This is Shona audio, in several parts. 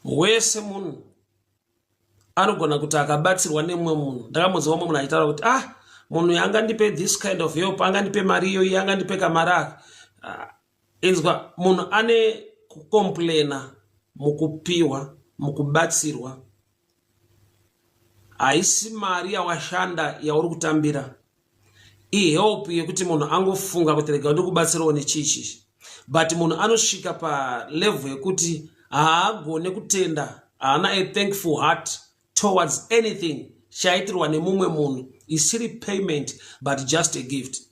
Wese munhu anogona kuti akabatsirwa nemumwe munhu. Ndakambonzwa mumwe munhu achitaura kuti ah, munhu uyu angandipe this kind of help, angandipe mari iyoyi, angandipe kamari aka. Ah, inzwa, munhu ane kucomplaina mukupiwa, mukubatsirwa. Haisi mari yawashanda yauri kutambira, ihelp yekuti munhu angofunga kuti rega ndikubatsirawo nechii chichi, but munhu anosvika palevel yekuti haagone kutenda, haana a thankful heart towards anything chaitirwa nemumwe munhu isiri payment but just a gift.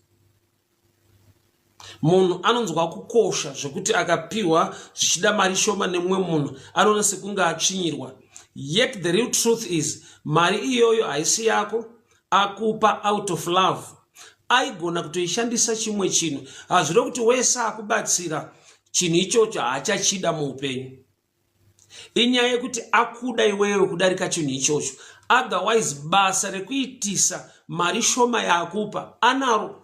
Munhu anonzwa kukosha zvekuti akapiwa zvichida mari shoma nemumwe munhu anoona sekunge atsvinyirwa. Yet the real truth is mari iyoyo haisi yako, akupa out of love. Aigona kutoishandisa chimwe chinhu. Hazvirevi kuti wese akubatsira chinhu ichocho haachachida muupenyu. Inyaya yekuti akuda iwewe kudarika chinhu ichocho. Otherwise basa rekuitisa mari shoma yaakupa anaro.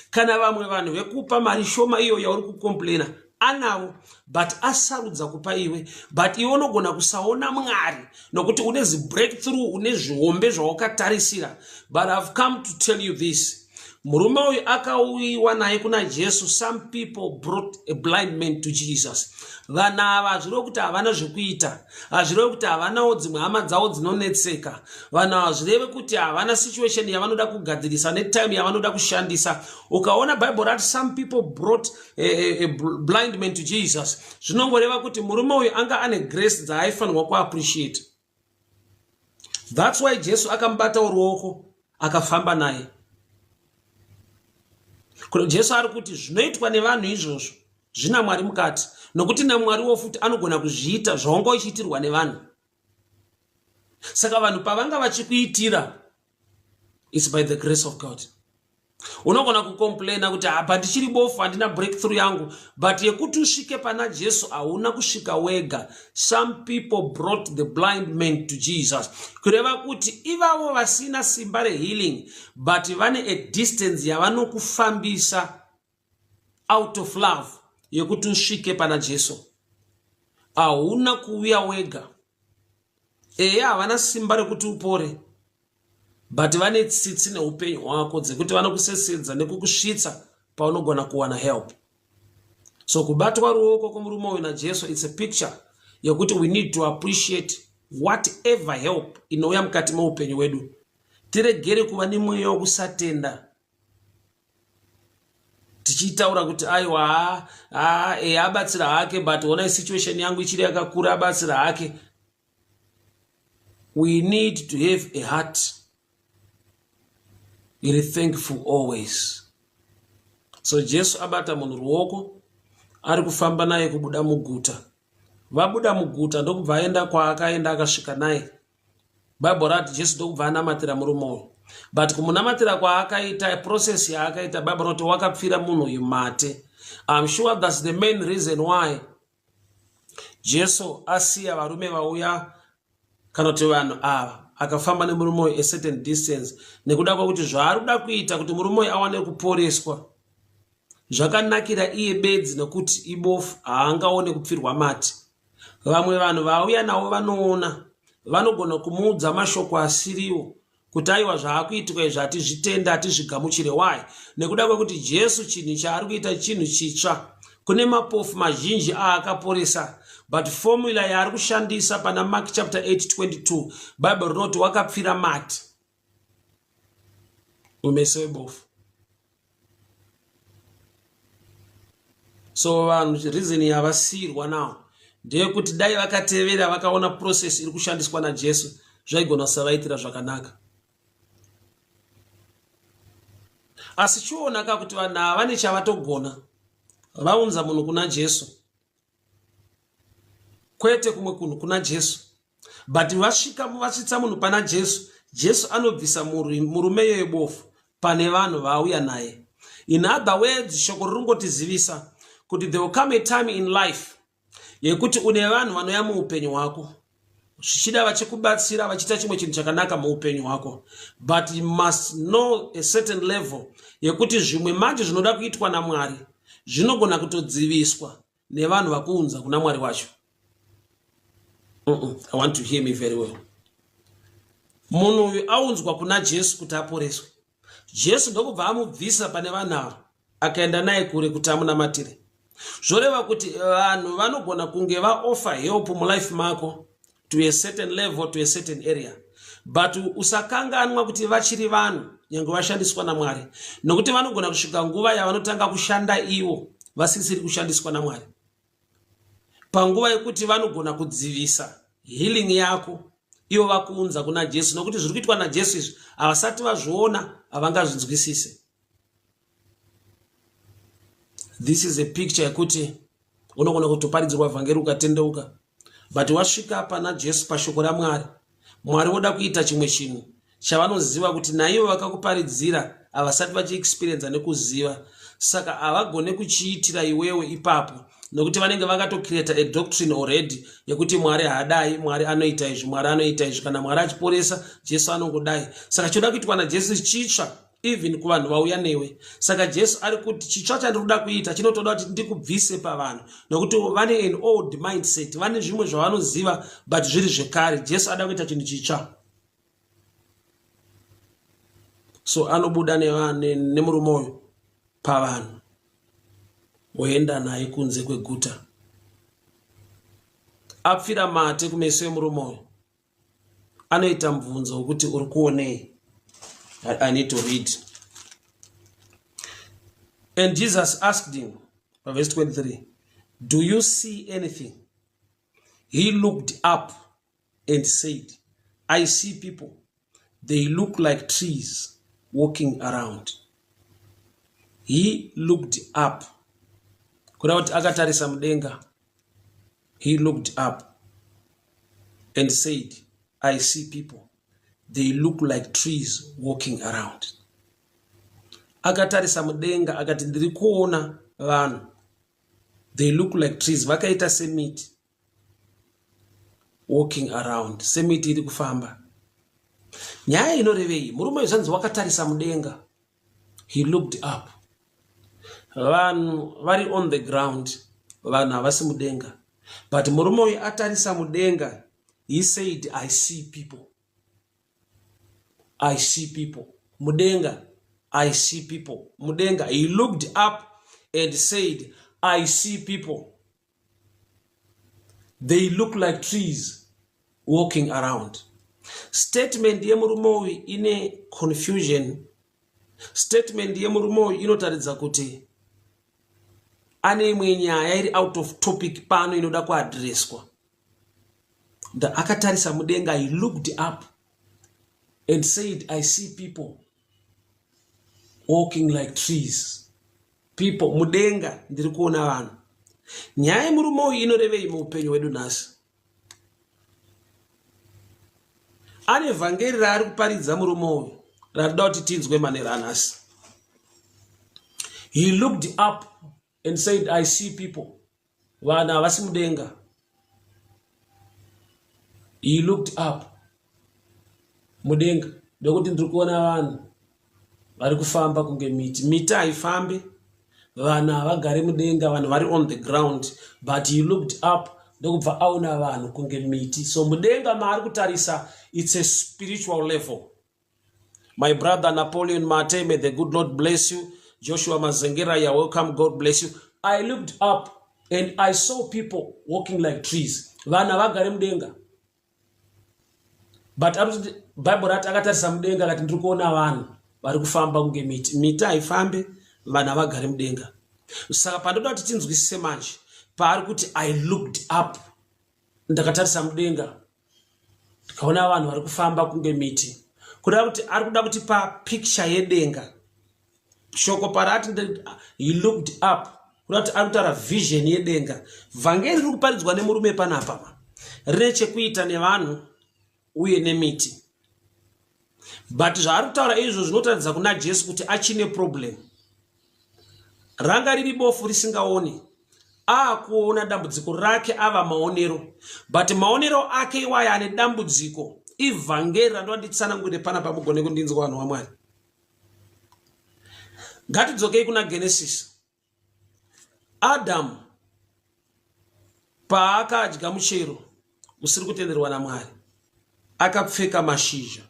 Kana vamwe vanhu vekupa mari shoma iyo yauri kucomplaina anavo, but asarudza kupa iwe. But iwe unogona kusaona Mwari nokuti une zibreakthrough, une zvihombe zvawakatarisira. But I've come to tell you this, murume uyu akauyiwa naye kuna Jesu. Some people brought a blind man to Jesus. Vanhu ava hazvirevi kuti havana zvekuita, hazvirevi kuti havanawo dzimwe hama dzavo dzinonetseka. Vanhu ava hazvirevi kuti havana situation yavanoda kugadzirisa netime yavanoda kushandisa. Ukaona Bible rati some people brought a blind man to Jesus, zvinongoreva kuti murume uyu anga ane grace dzaaifanirwa kuappreciate. That's why Jesu akamubatawo ruoko akafamba naye. Jesu ari kuti zvinoitwa nevanhu izvozvo zvina Mwari mukati, nokuti naMwariwo futi anogona kuzviita zvaunga uchiitirwa nevanhu. Saka vanhu pavanga vachikuitira, it's by the grace of God. Unogona kucomplaina kuti apa ndichiri bofu, handina breakthrough yangu, but yekuti usvike pana Jesu hauna kusvika wega. Some people brought the blind man to Jesus, kureva kuti ivavo vasina simba rehealing, but vane a distance yavanokufambisa out of love yekuti usvike pana Jesu. Hauna kuuya wega. Eya, havana simba rekuti upore, but vane tsitsi neupenyu hwako dzekuti vanokusesedza nekukusvitsa paunogona kuwana help. So kubatwa ruoko kwemurume uyu naJesu, it's a picture yekuti we need to appreciate whatever help inouya mukati meupenyu hwedu. Tiregere kuva nemweya wekusatenda tichitaura kuti aiwa, haa, eya, abatsira hake, but honai situation yangu ichiri yakakura, abatsira hake. We need to have a heart iri thankful always. So Jesu abata munhu ruoko, ari kufamba naye kubuda muguta. Vabuda muguta ndokubva aenda kwaakaenda, akasvika naye. Bible rati Jesu ndokubva anamatira murume uyu. But kumunamatira kwaakaita, process yaakaita, Bible rinoti wakapfira munhu uyu mate. I'm sure that's the main reason why Jesu asiya varume vauya kana kuti vanhu ava, akafamba nemurume uyu a certain distance, nekuda kwekuti zvaari kuda kuita kuti murume uyu awane kuporeswa zvakanakira iye bedzi, nekuti ibofu, haangaone kupfirwa mate. Vamwe vanhu vauya navo vanoona, vanogona kumuudza mashoko asiriwo kuti aiwa, zvaakuitika izvi hatizvitenda, hatizvigamuchire. Why? Nekuda kwekuti Jesu chinhu chaari kuita chinhu chitsva. Kune mapofu mazhinji aakaporesa, but formula yaari kushandisa pana Mark chapter 8 22, Bible rinoti wakapfira mate mumeso webofu. So vanhu, reason yavasiyirwa nawo ndeyekuti dai vakatevera vakaona process iri kushandiswa naJesu, zvaigona kusavaitira zvakanaka. Asi chiona ka kuti vanhu ava vane chavatogona, vaunza munhu kuna Jesu, kwete kumwe kunhu, kuna Jesu. But vasvika, vasvitsa munhu pana Jesu, Jesu anobvisa murume iyoyo bofu pane vanhu vauya naye. In other words, shoko riri kungotizivisa kuti there will come a time in life yekuti une vanhu vanouya muupenyu hwako, zvichida vachikubatsira, vachiita chimwe chinhu chakanaka muupenyu hwako, but you must know a certain level yekuti zvimwe manje zvinoda kuitwa naMwari zvinogona kutodziviswa nevanhu vakuunza kuna Mwari wacho. I want to hear me very well. Munhu uyu aunzwa kuna Jesu kuti aporeswe. Jesu ndokubva amubvisa pane vanhu ava akaenda naye kure kuti amunamatire. Zvoreva kuti vanhu vanogona kunge vaoffer help mulife mako to a certain level, to a certain area, but usakanganwa kuti vachiri vanhu nyange vashandiswa naMwari, nokuti vanogona kusvika nguva yavanotanga kushanda ivo vasisiri kushandiswa naMwari, panguva yekuti vanogona kudzivisa healing yako ivo vakuunza kuna Jesu, nokuti zviri kuitwa naJesu izvi havasati vazviona, havangazvinzwisise. This is a picture yekuti unogona kutoparidzirwa vhangeri ukatendeuka, but wasvika pana Jesu, pashoko raMwari, Mwari voda kuita chimwe chinhu chavanoziva kuti naivo vakakuparidzira havasati vachiexperienza nekuziva, saka havagone kuchiitira iwewe ipapo, nokuti vanenge vakatocreata a doctrine already yekuti Mwari haadai, Mwari anoita izvi, Mwari anoita izvi, kana Mwari achiporesa, Jesu anongodai. Saka choda kuitwa naJesu chitsva even kuvanhu vauya newe. Saka Jesu ari kuti chitsva chandiri kuda kuita chinotoda kuti ndikubvise pavanhu, nokuti vane an old mindset, vane zvimwe zvavanoziva but zviri zvekare. Jesu ada kuita chinhu chitsva, so anobuda nemurume uyu pavanhu, oenda naye kunze kweguta, apfira mate kumeso emurume uyu, anoita mubvunzo wekuti, "Uri kuonei?" I need to read. And Jesus asked him, verse 23, "Do you see anything?" He looked up and said, "I see people. They look like trees walking around." He looked up, kuda kuti akatarisa mudenga. He looked up and said, "I see people. They look like trees walking around." Akatarisa mudenga akati, "Ndiri kuona vanhu. They look like trees," vakaita semiti, walking around, semiti iri kufamba. Nyaya inorevei? Murume zvanzi wakatarisa mudenga. He looked up. Vanhu vari on the ground, vanhu havasi mudenga, but murume uyu atarisa mudenga, he said, "I see people, I see people." Mudenga, "I see people." Mudenga, he looked up and said, "I see people. They look like trees walking around." Statement yemurume uyu ine confusion. Statement yemurume uyu inotaridza kuti ane imwe nyaya iri out of topic pano inoda kuadhireswa. Akatarisa mudenga, he looked up and said, "I see people walking like trees." People mudenga, ndiri kuona vanhu. Nyaya yemurume uyu inorevei muupenyu hwedu nhasi? Ane vhangeri raari kuparidza murume uyu rarida kuti tinzwe manero anhasi. He looked up and said, "I see people." Vanhu havasi mudenga. He looked up mudenga ndokuti, "Ndiri kuona vanhu vari kufamba kunge miti." Miti haifambi, vanhu havagari mudenga, vanhu vari on the ground, but he looked up ndokubva aona vanhu kunge miti. So mudenga maari kutarisa, it's a spiritual level. My brother Napoleon Mate, may the good Lord bless you. Joshua Mazengera, you're welcome. God bless you. I looked up and I saw people walking like trees. Vanhu havagari mudenga, but Bible rati akatarisa mudenga akati, "Ndiri kuona vanhu vari kufamba kunge miti." Miti haifambi, vanhu havagari mudenga. Saka pandoda kuti tinzwisise manje, paari kuti, "I looked up," ndakatarisa mudenga ndikaona vanhu vari kufamba kunge miti, kuda kuti ari kuda kuti papicture yedenga. Shoko parati "he looked up," kuda kuti ari kutaura vision yedenga. Vhangeri riri kuparidzwa nemurume panapa rine chekuita nevanhu uye nemiti, but zvaari kutaura izvo zvinotaridza kuna Jesu kuti achine problem. Ranga riri bofu risingaoni, aakuona. Dambudziko rake ava maonero, but maonero ake iwaya ane dambudziko. Ivhangeri randova nditsanangure panapa, mugone kundinzwa, vanhu vaMwari. Ngatidzokei kuna Genesis. Adamu paakadya muchero Usiri kutenderwa naMwari. Akapfeka mashizha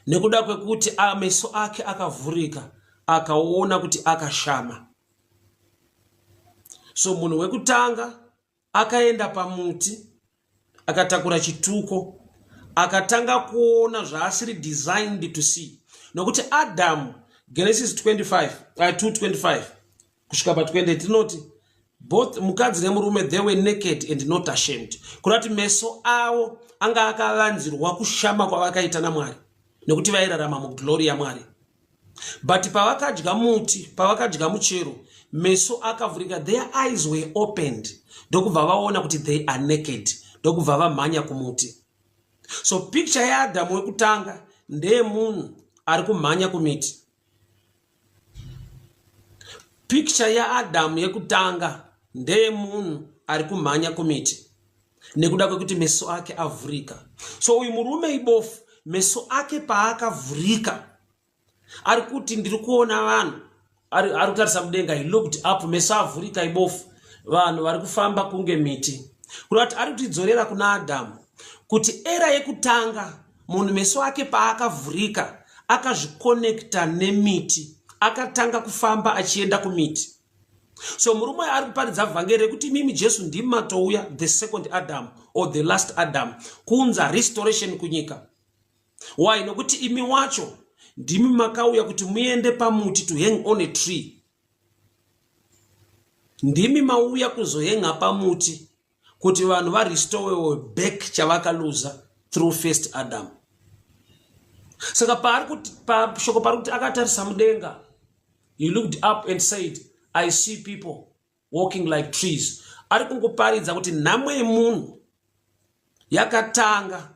nekuda kwekuti meso ake akavhurika akaona kuti akashama. So munhu wekutanga akaenda pamuti akatakura chituko akatanga kuona zvaasiri designed to see nokuti Adamu, Genesis 25, 225 kusvika pa28 tinoti both mukadzi nemurume, they were naked and not ashamed, kuda kuti meso avo anga akavanzirwa kushama kwavakaita naMwari nekuti vairarama muglory yaMwari. But pavakadya muti, pavakadya muchero, meso akavhurika, their eyes were opened, ndokubva vaona kuti they are naked, ndokubva vamhanya kumuti. So picture yaAdhamu wekutanga ndeyemunhu ari kumhanya kumiti. Picture yaAdhamu yekutanga ndeyemunhu ari kumhanya kumiti nekuda kwekuti meso ake avhurika. So uyu murume ibofu, meso ake paakavhurika ari kuti ndiri kuona vanhu, ari kutarisa mudenga. He looked up, meso avhurika, ibofu, vanhu vari kufamba kunge miti. Kureva kuti ari kutidzorera kuna Adhamu, kuti era yekutanga munhu meso ake paakavhurika akazvikonekta nemiti, akatanga kufamba achienda kumiti. So murume ari kuparidza vhangeri rekuti imimi Jesu ndimi matouya, the second Adam or the last Adam, kuunza restoration kunyika. Why? Nokuti imi wacho ndimi makauya kuti muende pamuti, to hang on a tree. Ndimi mauya kuzohenga pamuti kuti vanhu varestorewe back chavakaluza through first Adam. Saka paari kuti pashoko pari kuti akatarisa mudenga, he looked up and said, "I see people walking like trees." Ari kungoparidza kuti nhamo yemunhu yakatanga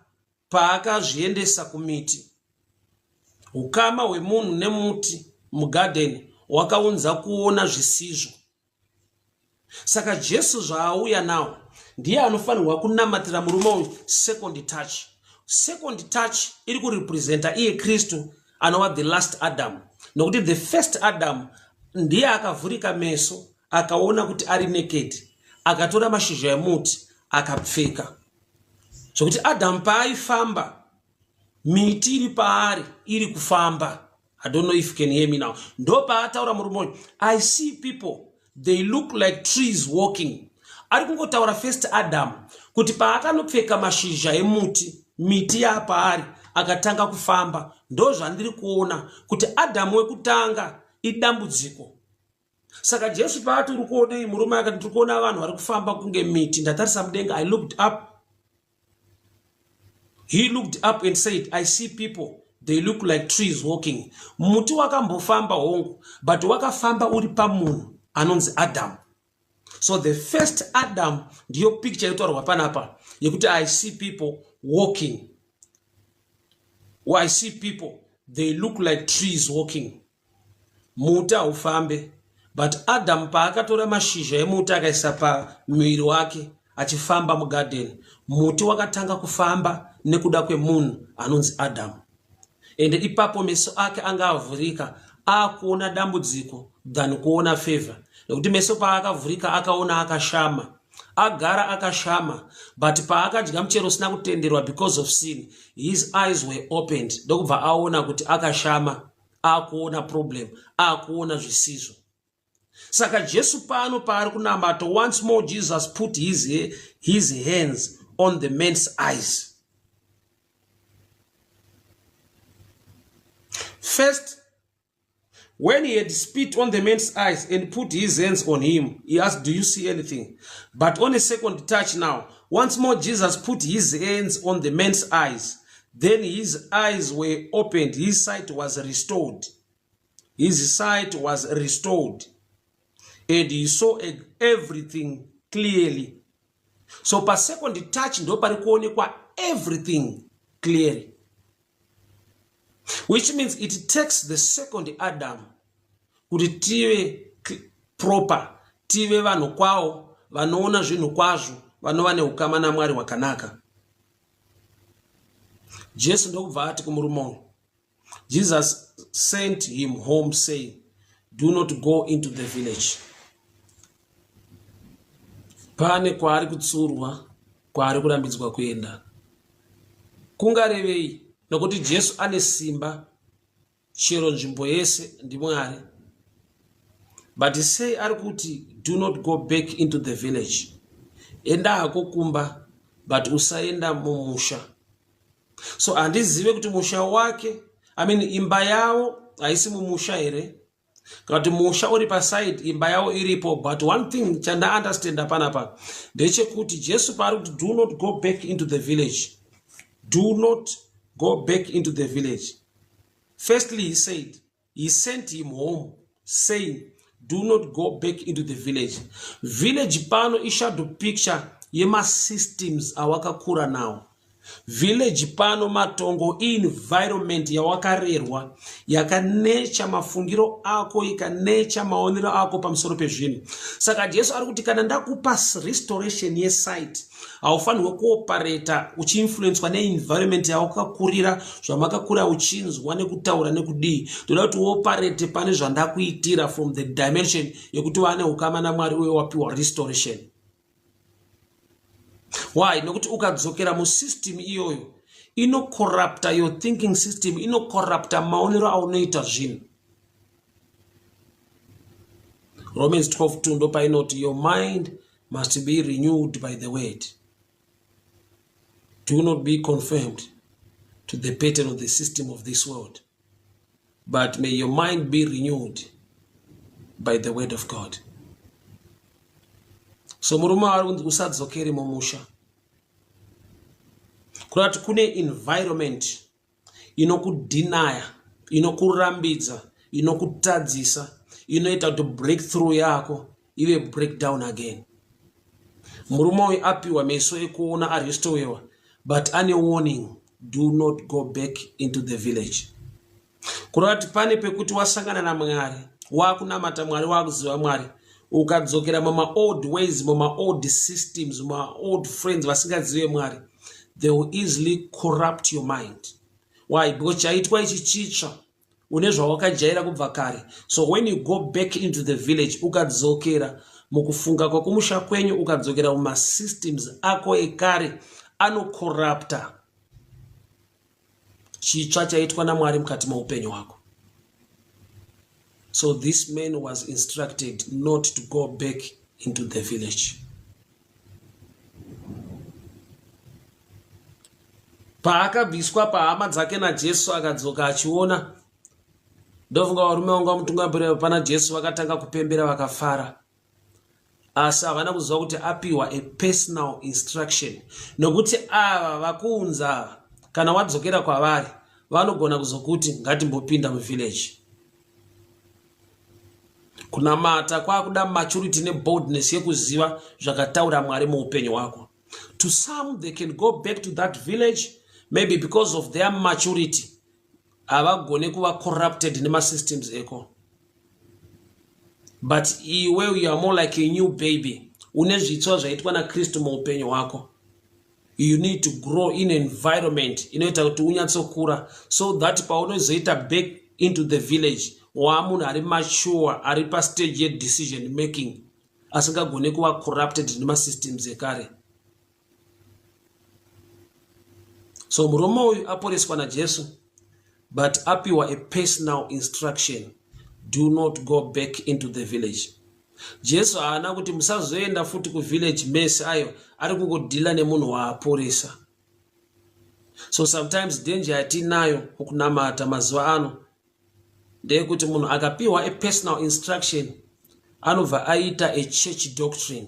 paakazviendesa kumiti. Ukama hwemunhu nemuti mugadheni wakaunza kuona zvisizvo. Saka Jesu zvaauya nawo, ndiye anofanirwa kunamatira murume uyu second touch. Second touch iri kurepresenta iye Kristu anova the last Adam, nokuti the first Adam ndiye akavhurika meso akaona kuti ari naked, akatora mashizha emuti akapfeka, zvokuti Adamu paaifamba miti iri paari iri kufamba. I don't know if you can hear me now. Ndo paataura murume uyu, "I see people, they look like trees walking." Ari kungotaura first Adam, kuti paakanopfeka mashizha emuti, miti yapaari akatanga kufamba. Ndo zvandiri kuona kuti Adhamu wekutanga idambudziko. Saka Jesu paati, "Uri kuonei?" murume akati, "Ndiri kuona vanhu vari kufamba kunge miti. Ndatarisa mudenga, I looked up." He looked up and said, "I see people, they look like trees walking." Muti wakambofamba hongu, but wakafamba uri pamunhu anonzi Adam. So the first Adam ndiyo picture yotaurwa panapa yekuti I see people walking, I see people, they look like trees walking. Muti haufambe, but Adam paakatora mashizha emuti akaisa pamuviri wake achifamba mugadheni, muti wakatanga kufamba nekuda kwemunhu anonzi Adamu. Ende ipapo meso ake anga avhurika, aakuona dambudziko than kuona favor, nekuti meso paakavhurika akaona akashama, agara akashama. But paakadya muchero usina kutenderwa, because of sin, his eyes were opened, ndokubva aona kuti akashama, akuona problem, akuona zvisizvo. Saka Jesu pano paari kunamata, once more Jesus put his hands on the man's eyes. First, when he had spit on the man's eyes and put his hands on him, he asked, "Do you see anything?" But on a second touch now, once more Jesus put his hands on the man's eyes. Then his eyes were opened, his sight was restored. His sight was restored and he saw everything clearly. So pasecond touch ndo pari kuonekwa everything clearly, which means it takes the second Adam kuti tive proper, tive vanhu kwawo vanoona zvinhu kwazvo, vanova neukama naMwari hwakanaka. Jesu ndokubva ati kumurume uyu, Jesus sent him home saying, "Do not go into the village." Pane kwaari kutsurwa, kwaari kurambidzwa kuenda. Kungarevei? Nokuti Jesu ane simba chero nzvimbo yese ndiMwari. But sei ari kuti do not go back into the village? Enda hako kumba but usaenda mumusha. So handizive kuti musha wake, I mean imba yavo haisi mumusha here? Kana kuti musha uri paside imba yavo iripo. But one thing chandaunderstanda panapa ndechekuti Jesu paari kuti do not go back into the village, do not go back into the village. Firstly he said he sent him home saying do not go back into the village. Village pano ishadow picture yemasystems awakakura nawo. Village pano matongo ienvironment yawakarerwa yakanecha mafungiro ako ikanecha maonero ako pamusoro pezvinhu. Saka Jesu ari kuti kana ndakupa restoration yesight haufanirwe kuopareta uchiinfluenswa neenvironment yawakakurira, zvamakakura uchinzwa nekutaura nekudii. Ndoda kuti uoparete pane zvandakuitira from the dimension yekuti wane ukama naMwari uye wapiwa restoration. Why? Nokuti ukadzokera musystem iyoyo inocorrupta your thinking system, inocorrupta maonero aunoita zvinhu. Romans 12:2 ndopainoti your mind must be renewed by the word. Do not be conformed to the pattern of the system of this world, but may your mind be renewed by the word of God. So murume ari kunzi usadzokere mumusha, kureva kuti kune environment inokudhinaya, inokurambidza, inokutadzisa, inoita kuti breakthrough yako ive breakdown again. Murume uyu apiwa meso ekuona arestowewa, but ane warning, do not go back into the village. Kureva kuti pane pekuti wasangana naMwari, wakunamata Mwari, wakuziva Mwari, ukadzokera mumaold ways, mumaold systems, mumaold friends vasingazive Mwari, they will easily corrupt your mind. Why? Because chaitwa ichi chitsva, une zvawakajaira kubva kare. So when you go back into the village, ukadzokera mukufunga kwekumusha kwenyu, ukadzokera mumasystems ako ekare, anocorrupta chitsva chaitwa naMwari mukati meupenyu hwako. So this man was instructed not to go back into the village. Paakabviswa pahama dzake naJesu akadzoka achiona, ndofunga varume vanga vamutungamirira pana Jesu vakatanga kupembera vakafara, asi havana kuziva kuti apiwa a personal instruction, nokuti ava vakuunza ava kana wadzokera kwavari vanogona kuzokuti ngatimbopinda muvillage. Kunamata kwakuda maturity neboldness yekuziva zvakataura Mwari muupenyu hwako. To some they can go back to that village maybe because of their maturity, havagone kuva corrupted nemasystems eko. But iwe you are more like a new baby, une zvitsva zvaitwa naKristu muupenyu hwako. You need to grow in environment inoita kuti unyatsokura, so that paunozoita back into the village waamunhu ari mature, ari pastage yedecision making, asingagone kuva corrupted nemasystems ekare. So murume uyu aporeswa naJesu, but apiwa a personal instruction, do not go back into the village. Jesu haana kuti musazoenda futi kuvillage mese, ayo ari kungodhila nemunhu waaporesa. So sometimes danger yatinayo mukunamata mazuva ano ndeyekuti munhu akapiwa a personal instruction anobva aita a church doctrine,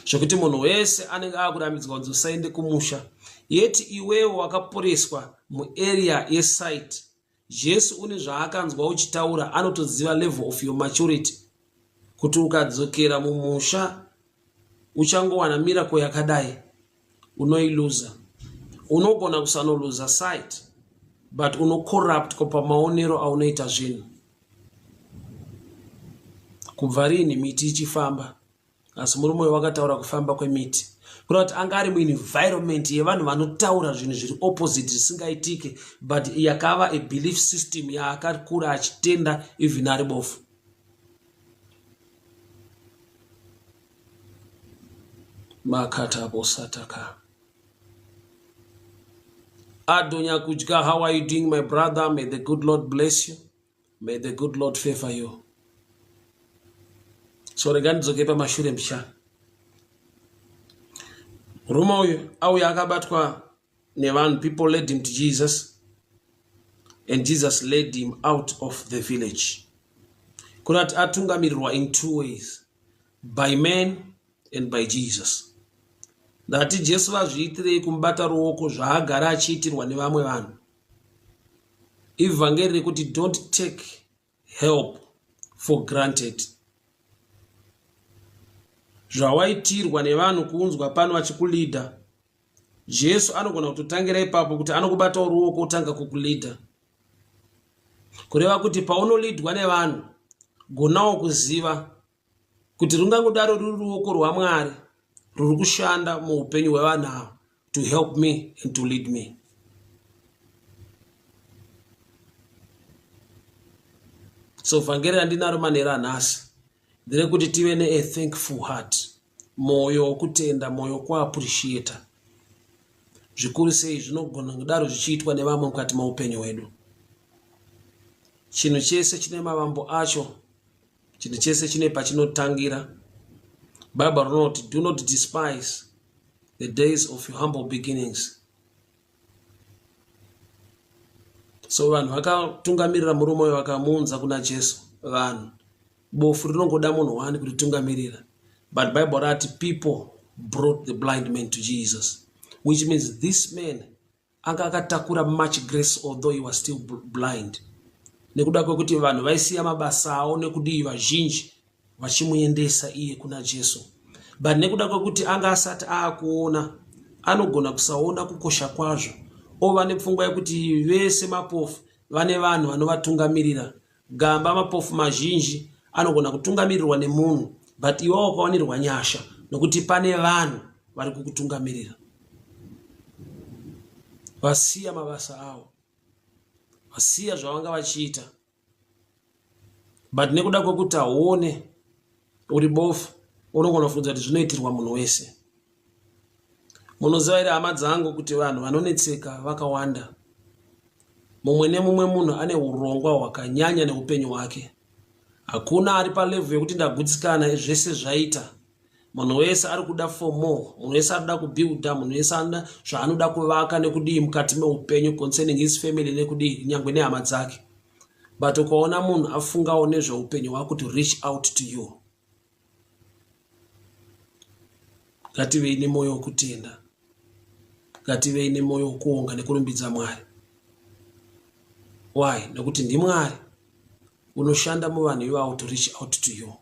zvekuti munhu wese anenge akurambidzwa kunzi usaende kumusha, yeti iwewo wakaporeswa muarea yesite. Jesu une zvaakanzwa uchitaura, anotoziva level of your maturity, kuti ukadzokera mumusha uchangowana miracle yakadai unoiluza. Unogona kusanoluza sight, but unocorruptwa pamaonero aunoita zvinhu. Kubva rini miti ichifamba? Asi murume uyu wakataura kufamba kwemiti, kureva kuti anga ari muenvironment yevanhu vanotaura zvinhu zviri opposite zvisingaitike, but yakava a belief system yaakakura achitenda even ari bofu. Makata bosataka. Ado Nyakudya, how are you doing my brother? May the good Lord bless you. May the good Lord favor you. So rega ndidzoke pamashure mbichana. Murume uyu auya akabatwa nevanhu, people led him to Jesus and Jesus led him out of the village. Kunati atungamirirwa in two ways, by man and by Jesus. Ndati Jesu vazviitirei kumubata ruoko zvaagara achiitirwa nevamwe vanhu. Ivhangeri rekuti don't take help for granted. Zvawaitirwa nevanhu kuunzwa pano vachikulida, Jesu anogona kutotangira ipapo kuti anokubatawo ruoko otanga kukulida. Kureva kuti paunolidwa nevanhu, gonawo kuziva kuti rungangodaro ruri ruoko rwaMwari ruri kushanda muupenyu hwevanhu ava to help me and to lead me. So vhangeri randinaro manheru anhasi nderekuti tive ne a thankful heart, mwoyo wokutenda, mwoyo wokuappreciata zvikuru sei zvinogona kudaro zvichiitwa nevamwe mukati meupenyu hwedu. Chinhu chese chine mavambo acho. Chinhu chese chine pachinotangira. Bible rinoti do not despise the days of your humble beginnings. So vanhu vakatungamirira murume uyo vakamuunza kuna Jesu. Vanhu bofu rinongoda munhu wani kutitungamirira. But Bible rati people brought the blind man to Jesus, which means this man Anga akatakura much grace although he was still blind nekuda kwekuti vanhu vaisiya mabasa avo nekudii vazhinji vachimuendesa iye kuna Jesu but nekuda kwekuti anga asati aakuona anogona kusaona kukosha kwazvo ova nepfungwa yekuti vese mapofu vane vanhu vanovatungamirira Gamba mapofu mazhinji anogona kutungamirirwa nemunhu but iwe wakawanirwa nyasha nokuti pane vanhu vari kukutungamirira. Vasiya mabasa avo, vasiya zvavanga vachiita but nekuda kwekuti hauone uri bofu unogona kufunza kuti zvinoitirwa munhu wese. Munoziva here hama dzangu kuti vanhu vanonetseka vakawanda. Mumwe nemumwe munhu ane urongwa hwakanyanya neupenyu hwake. Hakuna ari palevel yekuti ndagutsikana zvese zvaita. Munhu wese ari kuda for more, munhu wese ari kuda kubuilda, munhu wese anoda zvaanoda kuvaka nekudii mukati meupenyu concerning his family nekudii nyangwe nehama dzake. But ukaona munhu afungawo nezveupenyu hwako to reach out to you. Ngativei nemwoyo wokutenda. Ngativei nemwoyo wokuonga nekurumbidza Mwari. Why? Nekuti ndiMwari unoshanda muvanhu ivavo to reach out to you.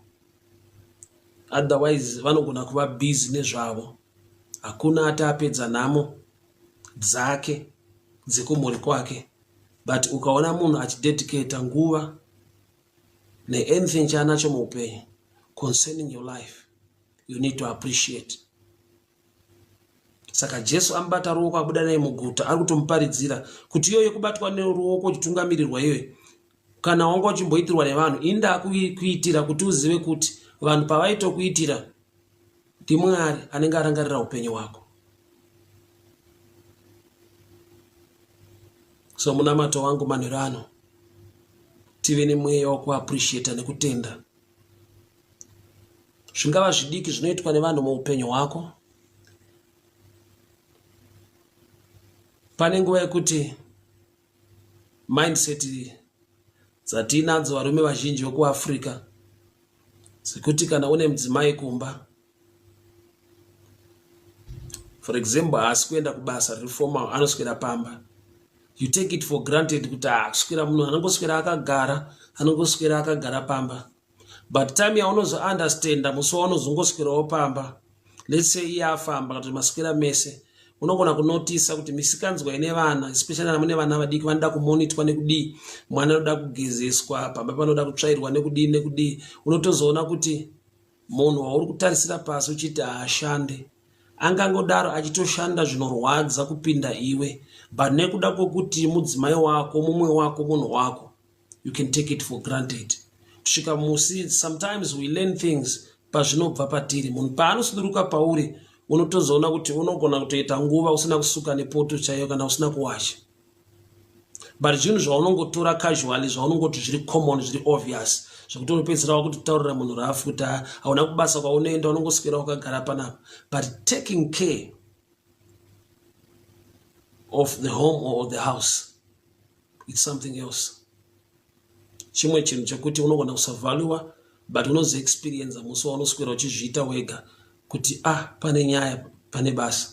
Otherwise vanogona kuva busy nezvavo. Hakuna ati apedza nhamo dzake dzekumhuri kwake. But ukaona munhu achidedicata nguva neanything chaanacho muupenyu concerning your life you need to appreciate saka jesu amubata ruoko abuda naye muguta ari kutomuparidzira kuti iyoyo kubatwa neruoko uchitungamirirwa iyoyo kana wanga uchimboitirwa nevanhu ini ndakuitira kuti uzive kuti vanhu pavaitokuitira ndimwari anenge arangarira upenyu hwako so munamato wangu manheru ano tive nemweya wekuappreciata nekutenda zvingava zvidiki zvinoitwa nevanhu muupenyu hwako pane nguva yekuti mindset dzatiinadzo varume vazhinji vekuafrica dzekuti kana une mudzimai kumba for example haasi kuenda kubasa riri formal anoswera pamba you take it for granted kuti akuswera ah, munhu anongoswera akagara anongoswera akagara pamba but time yaunozounderstanda musi waunozongoswerawo pamba let's say iye afamba kana kuti maswera mese unogona kunotisa kuti misikanzwa ine vana especially kana mune vana vadiki vanoda kumonitwa nekudii mwana anoda kugezeswa pamba panoda kutsvairwa nekudii nekudii unotozoona kuti Munhu wauri kutarisira pasi uchiti haashande angangodaro achitoshanda zvinorwadza kupinda iwe but nekuda kwekuti mudzimai wako mumwe wako munhu wako you can take it for granted kusvika musi sometimes we learn things pazvinobva patiri munhu paanosuduruka pauri Unotozoona kuti unogona kutoita nguva usina kusuka nepoto chaiyo kana usina kuwasha. But zvinhu zvaunongotora casually zvaunongoti zviri common zviri obvious zvekuti unopedzisira wakutotaurira munhu rafu kuti hauna kubasa kwaunoenda unongoswera wakagara panapa. But taking care of the home or the house it's something else. Chimwe chinhu chekuti unogona kusavaluwa but unozoexperienza musi waunoswera uchizviita wega kuti ah pane nyaya pane basa.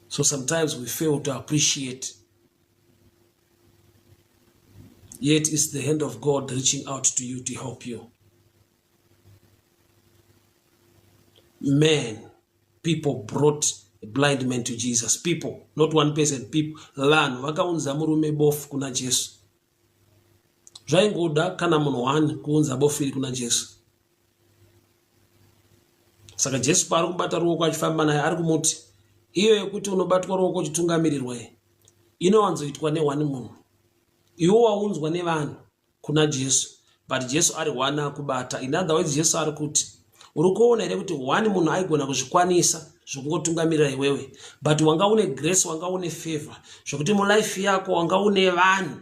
So sometimes we fail to appreciate. Yet it's the hand of God reaching out to you to help you. Man, people brought a blind man to Jesus. People, not one person, people. Vanhu vakaunza murume bofu kuna Jesu. Zvaingoda kana munhu one kuunza bofu iri kuna Jesu. Saka Jesu paari kubata ruoko achifamba naye ari kumuti iyo yekuti unobatwa ruoko uchitungamirirwa iyi inowanzoitwa nehwani munhu. Iwe waunzwa nevanhu kuna Jesu but Jesu ari one akubata. In other words Jesu ari kuti uri kuona here kuti one munhu aigona kuzvikwanisa zvokungotungamirira iwewe but wanga une grace wanga une favor zvokuti mulife yako wanga une vanhu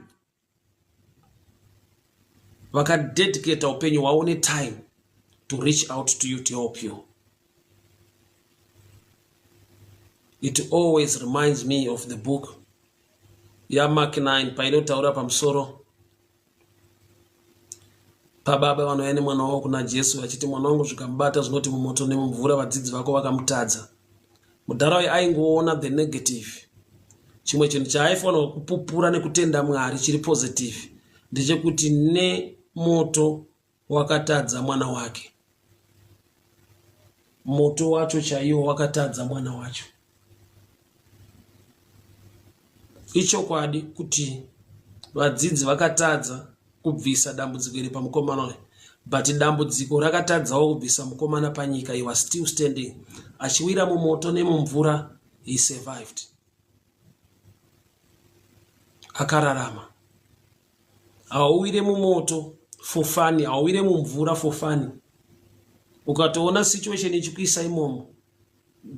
vakadedicata upenyu hwavo netime to reach out to you to help you. It always reminds me of the book yaMark 9 painotaura pamusoro pababa vanouya nemwana wavo kuna Jesu vachiti mwana wangu zvikamubata zvinoti mumoto nemumvura vadzidzi vako vakamutadza. Mudhara uyu aingoona the negative. Chimwe chinhu chaaifanirwa kupupura nekutenda Mwari chiri positive ndechekuti nemoto wakatadza mwana wake. Moto wacho chaiwo wakatadza mwana wacho. Ichokwadi kuti vadzidzi vakatadza kubvisa dambudziko iri pamukomana uyu but dambudziko rakatadzawo kubvisa mukomana panyika. He was still standing achiwira mumoto nemumvura. He survived, akararama. Hauwire mumoto for fun, hauwire mumvura for fun. Ukatoona situation ichikuisa imomo,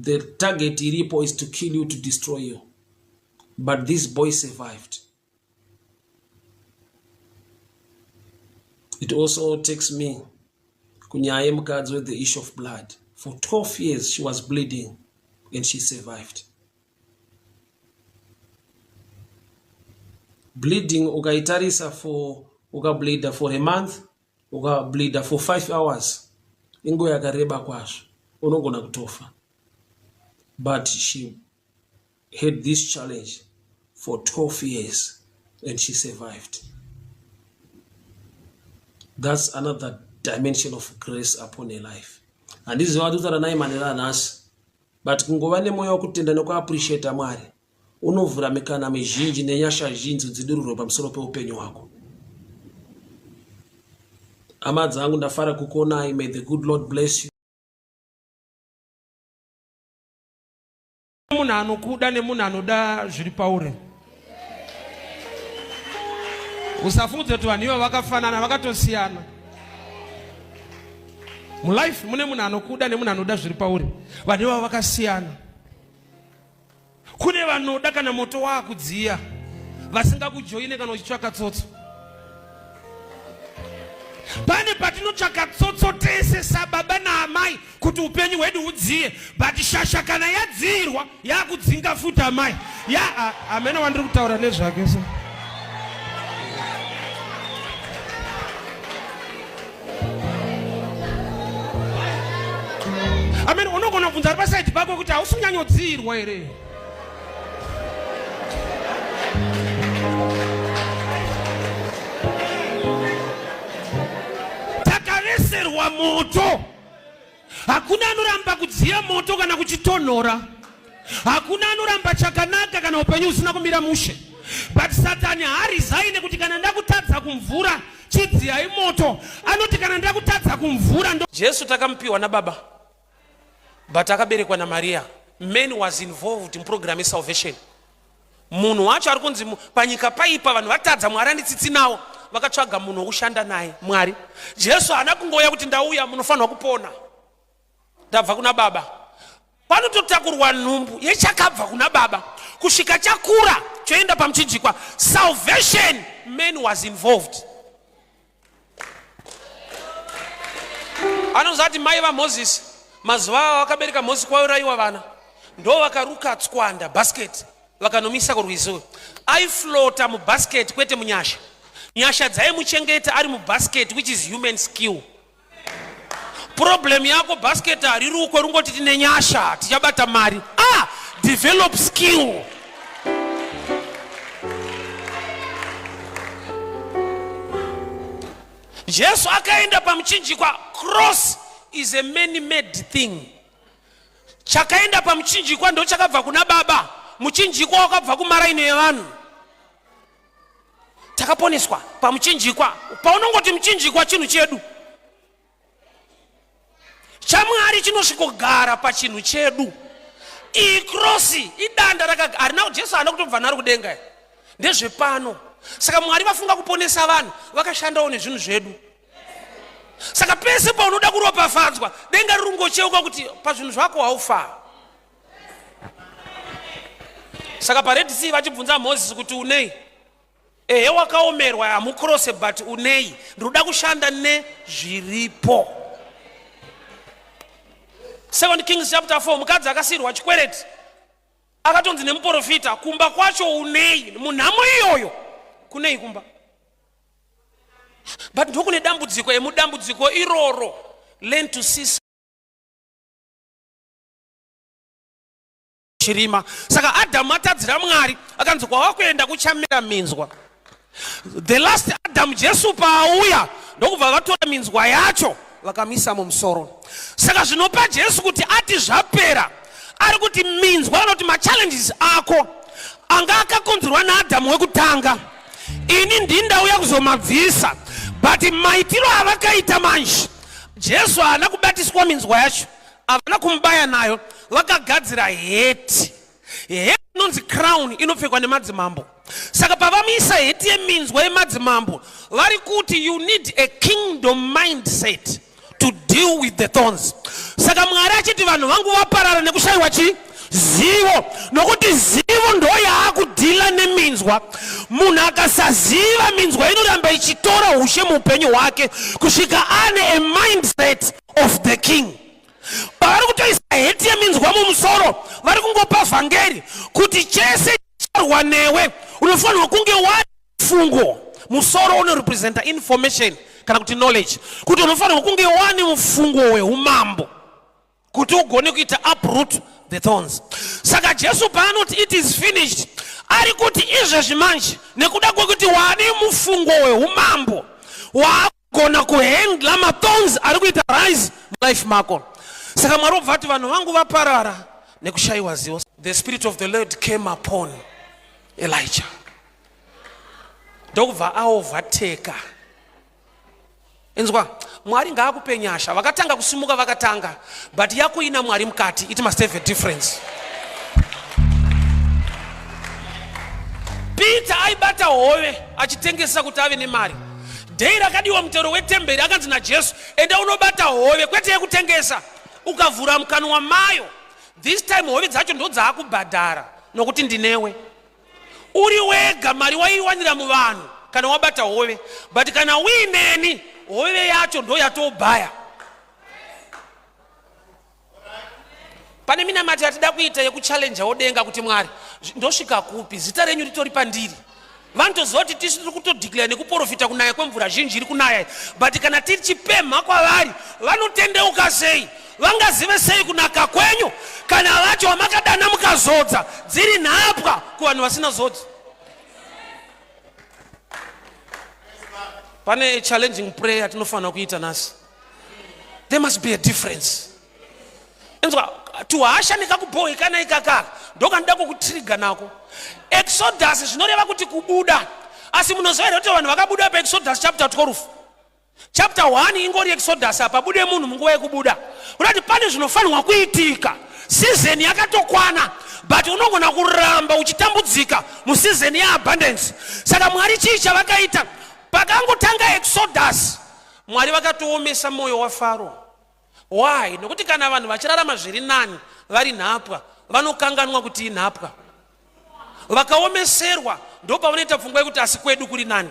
the target iripo is to kill you, to destroy you. But this boy survived. It also takes me kunyaya yemukadzi with the issue of blood. For 12 years she was bleeding and she survived. Bleeding ukaitarisa for ukableeda for a month, ukableeda for 5 hours, inguva yakareba kwazvo, unogona kutofa. But she had this challenge for 12 years and she survived. That's another dimension of grace upon her life. Handiziva kuti kutaura naye manera anhasi, but kungova nemwoyo wekutenda nekuappreciata Mwari unovhura mikana mizhinji nenyasha zhinji dzidururwe pamusoro peupenyu hwako. Hama dzangu, ndafara kukuonai. May the good Lord bless you. Munhu anokuda nemunhu anoda zviri pauri. Usafungudze kuti vanhu ivo vakafanana, vakatosiyana. Mulife mune munhu anokuda nemunhu anoda zviri pauri. Vanhu ivavo vakasiyana. Kune vanoda kana moto waakudziya, vasingakujoine kana uchitsvaka tsotso. Pane patinotsvaka tsotso tese sababa naamai kuti upenyu hwedu hudziye, but shasha kana yadziirwa yakudzinga futi amai ya amene wandiri kutaura nezvake so. Amene unogona kubvunza ari pasaidi pako kuti hausi kunyanyodziirwa here? Takaveserwa moto. Hakuna anoramba kudziya moto kana kuchitonhora. Hakuna anoramba chakanaka kana upenyu husina kumira mushe. But Satani haarizaine kuti kana ndakutadza kumvura chidziyai moto. Anoti kana ndakutadza kumvura ndo Jesu takamupiwa nababa but akaberekwa naMaria. Man was involved muprogram yesalvation. Munhu wacho ari kunzi panyika paipa vanhu vatadza, Mwari ane tsitsi nawo, vakatsvaga munhu wokushanda naye, Mwari. Jesu haana kungouya kuti ndauya munofanirwa kupona. Tabva kuna baba. Panototakurwa nhumbu yechakabva kuna baba kusvika chakura choenda pamuchinjikwa. Salvation, man was involved. Anozati mai vaMozisi mazuva ava vakabereka Mozisi kwaurayiwa vana, ndo vakaruka tswanda basket vakanomisa kurwizi. Aiflota mubasket kwete munyasha. Nyasha dzaimuchengeta ari mubasket, which is human skill. Problem yako basket harirukwe, rungoti tine nyasha tichabata mari. Ah, develop skill. Jesu akaenda pamuchinjikwa. Cross is a man made thing. Chakaenda pamuchinjikwa ndo chakabva kuna baba. Muchinjikwa wakabva kumaraini evanhu. Takaponeswa pamuchinjikwa. Paunongoti muchinjikwa, chinhu chedu chaMwari chinosvikogara pachinhu chedu. Iyi krosi idanda raka harina Jesu haana kutobva naro kudenga, ndezvepano. Saka Mwari vafunga kuponesa vanhu, vakashandawo nezvinhu zvedu. Saka pese paunoda kuropafadzwa, denga riri kungocheuka kuti pazvinhu zvako haufa. Saka paRed Sea vachibvunza Mozisi kuti unei, ehe wakaomerwa hamukrose, but unei? Ndinoda kushanda nezviripo. Second Kings chapter 4, mukadzi akasiyirwa chikwereti akatonzi nemuprofita, kumba kwacho unei? Munhamo iyoyo kunei kumba? But ndokune dambudziko. Emudambudziko iroro, learn to see chirima. Saka Adhamu atadzira Mwari, akanzi kwawakuenda kuchamera minzwa. The last Adam, Jesu, paauya ndokubva vatora minzwa yacho vakamisa mumusoro. Saka zvinopa Jesu kuti ati zvapera, ari kuti minzwa anoti machallenges ako anga akakonzerwa naAdhamu wekutanga, ini ndindauya kuzomabvisa. But maitiro avakaita manje, Jesu haana kubatiswa minzwa yacho, havana kumubaya nayo, vakagadzira heti. Heti inonzi crown, inopfekwa nemadzimambo. Saka pavamuisa heti yeminzwa yemadzimambo, vari kuti you need a kingdom mindset to deal with the thorns. Saka Mwari achiti vanhu vangu vaparara nekushayiwa chi zivo, nokuti zivo ndo yaakudhila neminzwa. Munhu akasaziva minzwa inoramba ichitora ushe muupenyu hwake kusvika ane a mindset of the king. Pavari kutoisa heti yeminzwa mumusoro, vari kungopa vhangeri kuti chese charwa newe unofanirwa kunge wani mufungo. Musoro unorepresenta information kana kuti knowledge, kuti unofanirwa kunge wani mufungo weumambo kuti ugone kuita uproot the thorns. Saka Jesu paanoti it is finished, ari kuti izvezvi manje nekuda kwekuti wane mufungo weumambo, waakugona kuhandla mathorns ari kuita rise mulife mako. Saka Mwari obva ati vanhu vangu vaparara nekushayiwa zivo. The spirit of the Lord came upon Elijah, ndokubva aovateka. Inzwa, Mwari ngaakupe nyasha. Vakatanga kusimuka vakatanga, but yako ina Mwari mukati, it must have a difference. Peter aibata hove achitengesa kuti ave nemari. Dhei rakadiwa mutero wetemberi, akanzi naJesu, enda unobata hove, kwete yekutengesa, ukavhura mukanwa mayo, this time hove dzacho ndo dzaakubhadhara nokuti ndinewe. Uri wega mari waiwanira muvanhu kana wabata hove, but kana uineni hove yacho ndo yatobhaya. Pane minamato yatida kuita yekuchallenjawo denga kuti Mwari, ndosvika kupi? Zita renyu ritori pandiri. Vanotoziva kuti tisu tiri kutodeclare nekuprofita kunaya kwemvura zhinji iri kunaya, but kana tichipemha kwavari vanotendeuka sei? Vangazive sei kunaka kwenyu kana vacho vamakadana mukazodza dziri nhapwa kuvanhu vasina zodzo? Pane challenging prayer yatinofanira kuita nhasi. There must be a difference. Inzwa, tuhasha nekakubhohekana ikakaka ndokanoda kukutriga nako. Exodus zvinoreva kuti kubuda, asi munoziva here kuti vanhu vakabuda paExodus chapter 12, chapter 1 ingori Exodus, apa bude munhu munguva yekubuda, kunati pane zvinofanirwa kuitika. Season yakatokwana, but unogona kuramba uchitambudzika museason yeabundance. Saka Mwari chii chavakaita pakangotanga Exodus? Mwari vakatoomesa mwoyo waFaro. Why? Nokuti kana vanhu vachirarama zviri nani vari nhapwa, vanokanganwa kuti inhapwa. Vakaomeserwa ndopavanoita pfungwa yekuti asi kwedu kuri nani.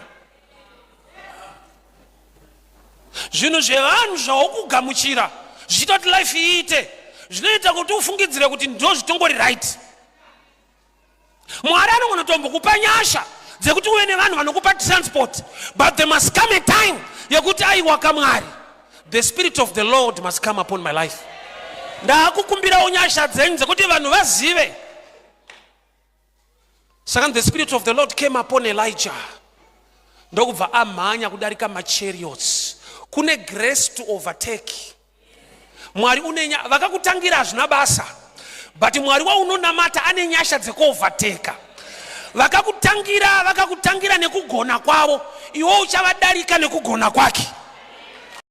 Zvinhu zvevanhu zvaukugamuchira zvichiita kuti life iite, zvinoita kuti ufungidzire kuti ndozvitongori right. Mwari anogona kutombokupa nyasha dzekuti uve nevanhu vanokupa transport, but there must come a time yekuti aiwaka Mwari, the spirit of the Lord must come upon my life. Ndaakukumbirawo nyasha dzenyu dzekuti vanhu vazive. Saka the spirit of the Lord came upon Elijah, ndokubva amhanya kudarika machariots. Kune grace to overtake. Mwari une vakakutangira hazvina basa, but Mwari waunonamata ane nyasha dzekuovateka. Vakakutangira, vakakutangira nekugona kwavo, iwe uchavadarika nekugona kwake.